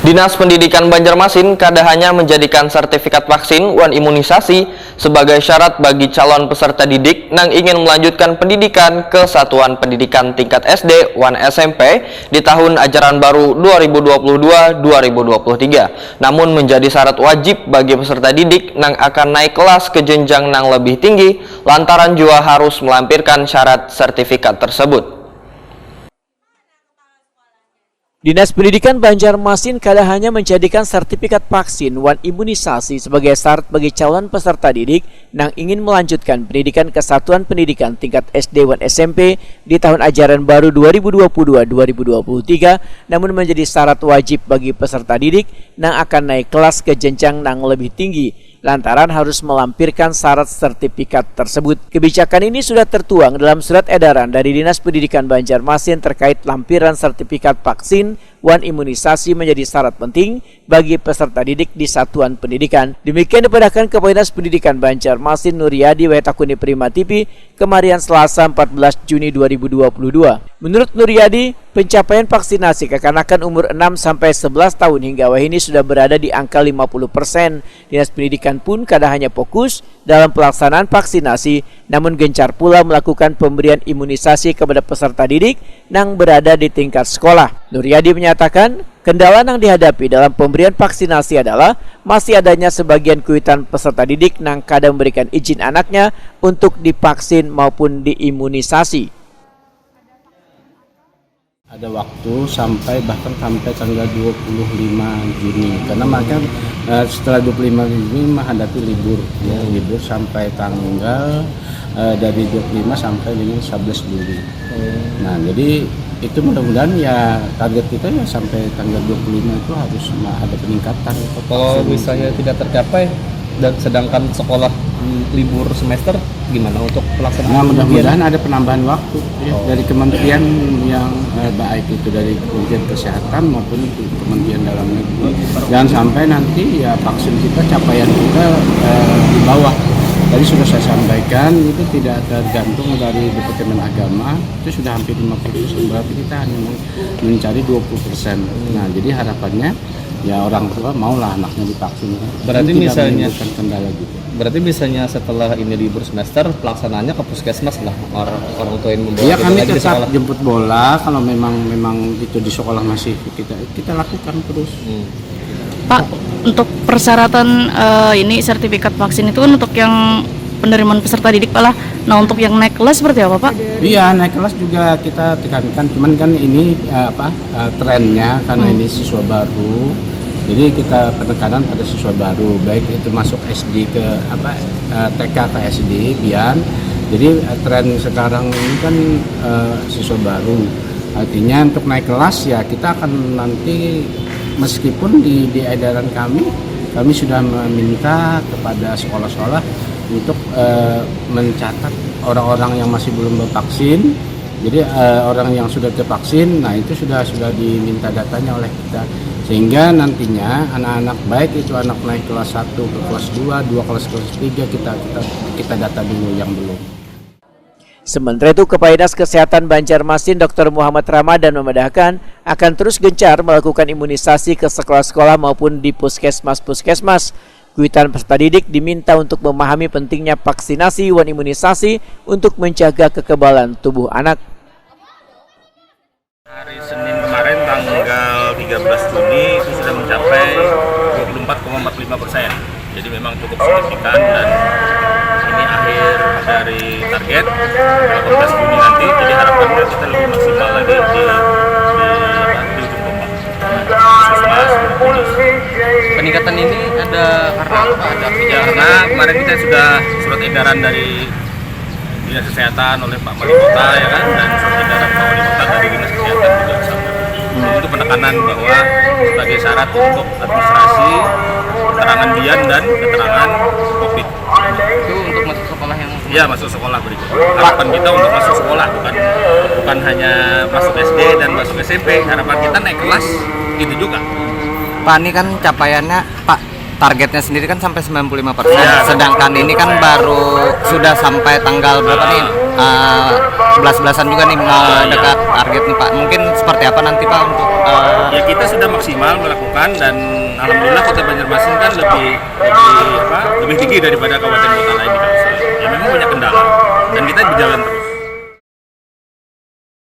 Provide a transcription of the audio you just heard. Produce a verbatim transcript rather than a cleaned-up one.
Dinas Pendidikan Banjarmasin kada hanya menjadikan sertifikat vaksin wan imunisasi sebagai syarat bagi calon peserta didik nang ingin melanjutkan pendidikan ke satuan pendidikan tingkat S D wan S M P di tahun ajaran baru dua ribu dua puluh dua dua ribu dua puluh tiga, namun menjadi syarat wajib bagi peserta didik nang akan naik kelas ke jenjang nang lebih tinggi lantaran jua harus melampirkan syarat sertifikat tersebut. Dinas Pendidikan Banjarmasin kada hanya menjadikan sertifikat vaksin wan imunisasi sebagai syarat bagi calon peserta didik nang ingin melanjutkan pendidikan ke satuan pendidikan tingkat S D wan S M P di tahun ajaran baru dua ribu dua puluh dua dua ribu dua puluh tiga, namun menjadi syarat wajib bagi peserta didik nang akan naik kelas ke jenjang nang lebih tinggi lantaran harus melampirkan syarat sertifikat tersebut. Kebijakan ini sudah tertuang dalam surat edaran dari Dinas Pendidikan Banjarmasin terkait lampiran sertifikat vaksin wan imunisasi menjadi syarat penting bagi peserta didik di satuan pendidikan. Demikian dipadahkan Kepala Dinas Pendidikan Banjarmasin Nuriadi Wetakuni Prima T V kemarian Selasa empat belas Juni dua ribu dua puluh dua. Menurut Nuriadi, pencapaian vaksinasi kekanakan umur enam sampai sebelas tahun hingga wahini sudah berada di angka lima puluh persen. Dinas Pendidikan pun kada hanya fokus dalam pelaksanaan vaksinasi, namun gencar pula melakukan pemberian imunisasi kepada peserta didik nang berada di tingkat sekolah. Nuriadi menyatakan, kendala nang dihadapi dalam pemberian vaksinasi adalah masih adanya sebagian kuitan peserta didik nang kada memberikan izin anaknya untuk divaksin maupun diimunisasi. Ada waktu sampai, bahkan sampai tanggal dua puluh lima Juni, karena mereka eh, setelah dua puluh lima Juni menghadapi libur, ya, libur sampai tanggal eh, dari dua puluh lima sampai dengan sebelas Juli. Nah, jadi itu mudah-mudahan ya target kita ya sampai tanggal dua puluh lima itu harus ma- ada peningkatan. Kalau misalnya tidak tercapai dan sedangkan sekolah libur semester, gimana untuk pelaksanaan Nah, ujian? Mudah-mudahan ada penambahan waktu ya, dari kementerian yang eh, baik itu dari Kementerian Kesehatan maupun Kementerian Dalam Negeri. Jangan sampai nanti ya vaksin kita, capaian kita eh, di bawah. Tadi sudah saya sampaikan, itu tidak tergantung dari Departemen Agama, itu sudah hampir lima puluh persen, berarti kita hanya men- mencari dua puluh persen. Nah, jadi harapannya ya orang tua maulah anaknya divaksin, kan. Berarti Ini tidak misalnya- menimbulkan kendala juga. Berarti misalnya setelah ini libur semester, pelaksanaannya ke puskesmas lah, orang orang tua yang membawa Ya, kita kami lagi di tetap sekolah. Jemput bola kalau memang memang itu di sekolah masih kita kita lakukan terus. Pak, untuk persyaratan eh, ini sertifikat vaksin itu kan untuk yang penerimaan peserta didik, Pak lah. Nah, untuk yang naik kelas seperti apa, Pak? Iya, naik kelas juga kita tekankan, cuman kan ini eh, apa eh, trennya karena ini siswa baru, jadi kita penekanan pada siswa baru, baik itu masuk S D ke apa eh, T K ke S D, pian. Jadi eh, tren sekarang ini kan eh, siswa baru, artinya untuk naik kelas ya kita akan nanti, meskipun di, di edaran kami, kami sudah meminta kepada sekolah-sekolah untuk eh, mencatat orang-orang yang masih belum bervaksin. Jadi eh, orang yang sudah tervaksin, nah itu sudah sudah diminta datanya oleh kita, sehingga nantinya anak-anak, baik itu anak naik kelas satu ke kelas dua, dua kelas kelas tiga, kita kita kita data dulu yang belum. Sementara itu, Kepala Dinas Kesehatan Banjarmasin Dr. Muhammad Ramadan memandahkan akan terus gencar melakukan imunisasi ke sekolah-sekolah maupun di puskesmas-puskesmas. Kuitan peserta didik diminta untuk memahami pentingnya vaksinasi wan imunisasi untuk menjaga kekebalan tubuh anak. Hari Senin kemarin tanggal tiga belas Juni itu sudah mencapai dua puluh empat koma empat puluh lima persen. Jadi memang cukup signifikan dan ini akhir dari target delapan belas Juni nanti. Jadi harapan kita lebih maksimal lagi di, di, apa, di ujung tombak. Puskesmas, Peningkatan ini ada karena apa? Ada Ya, karena kemarin kita sudah surat edaran dari Dinas Kesehatan oleh Pak Wali Kota, ya kan, dan surat edaran Pak Wali Kota dari Dinas Kesehatan juga sama. Itu penekanan bahwa sebagai syarat untuk administrasi keterangan bian dan keterangan COVID. Itu untuk masuk sekolah yang Ya, masuk sekolah berikutnya. Harapan kita untuk masuk sekolah, bukan bukan hanya masuk S D dan masuk S M P. Harapan kita naik kelas, gitu juga. Pak, ini kan capaiannya, Pak, targetnya sendiri kan sampai sembilan puluh lima persen. Ya. Sedangkan ini kan baru sudah sampai tanggal berapa nih? eh, belas-belasan juga nih mendekat target nih, Pak. Mungkin seperti apa nanti, Pak, untuk eh, Ya, kita sudah maksimal melakukan, dan alhamdulillah Kota Banjarmasin kan lebih lebih apa lebih tinggi daripada kabupaten kota lain di Kalsel. Ya, memang banyak kendala dan kita berjalan terus.